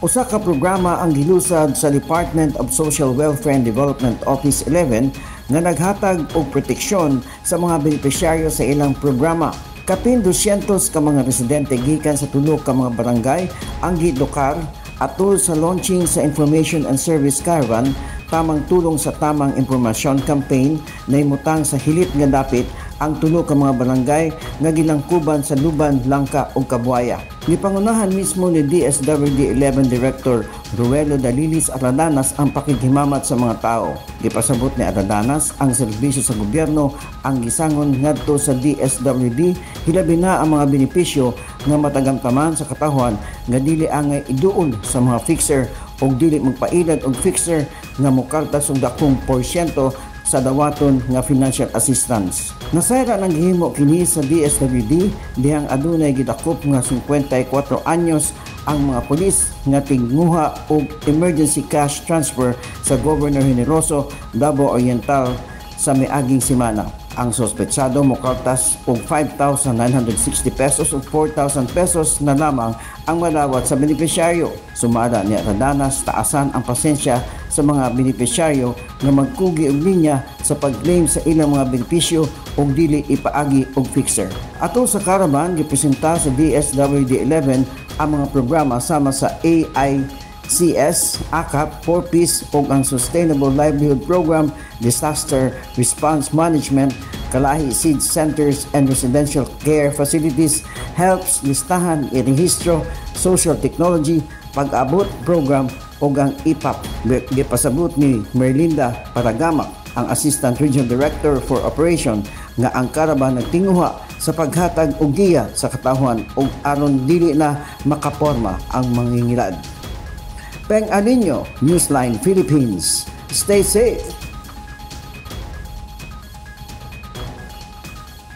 Usa ka programa ang gilusad sa Department of Social Welfare and Development Office 11 nga naghatag og proteksyon sa mga benepisyaryo sa ilang programa. Kapin 200 ka mga residente gikan sa tulo ka mga barangay ang gidlokar atol sa launching sa Information and Service Caravan, Tamang Tulong sa Tamang Impormasyon campaign na imutang sa hilit nga dapit ang tulo ka mga barangay nga gilangkuban sa Luban, Langka ug Kabuaya. Gipangunahan mismo ni DSWD 11 Director Ruelo Dalilis Aradanas ang pakighimamat sa mga tao. Gipasabot ni Aradanas, ang serbisyo sa gobyerno ang gisangon ngadto sa DSWD, hilabi na ang mga benepisyo nga matagamtaman sa katawhan nga dili angay iduol sa mga fixer og dili magpailad og fixer nga mokaltas og dakong porsyento sa dawaton nga financial assistance. Nasayra nang gihimo kini sa DSWD dihang adunay gidakop nga 54 anyos ang mga pulis nga tinguha og emergency cash transfer sa Governor Generoso, Davao Oriental sa miaging semana. Ang sospetsado mokaltas og 5,960 pesos ug 4,000 pesos na lamang ang malawat sa benepisyaryo. Sumala ni Aradanas, taasan ang pasensya sa mga benepisyaryo nga magkugi og linya sa pag-claim sa ilang mga benepisyo ug dili ipaagi og fixer. Atol sa caravan, gipresenta sa DSWD 11 ang mga programa sama sa AICS, AKAP, 4Ps ug ang Sustainable Livelihood Program, Disaster Response Management, Kalahi Seed Centers and Residential Care Facilities, HELPS, Listahan, Irehistro, Social Technology, Pag-abot Program ug ang IPAP. Gipasabot ni Merlinda Paragama, ang Assistant Regional Director for Operation, nga ang caravan nagtinguha sa paghatag og giya sa katawhan ug aron dili na makaporma ang mangingilad. Peng Alinio, Newsline Philippines. Stay safe.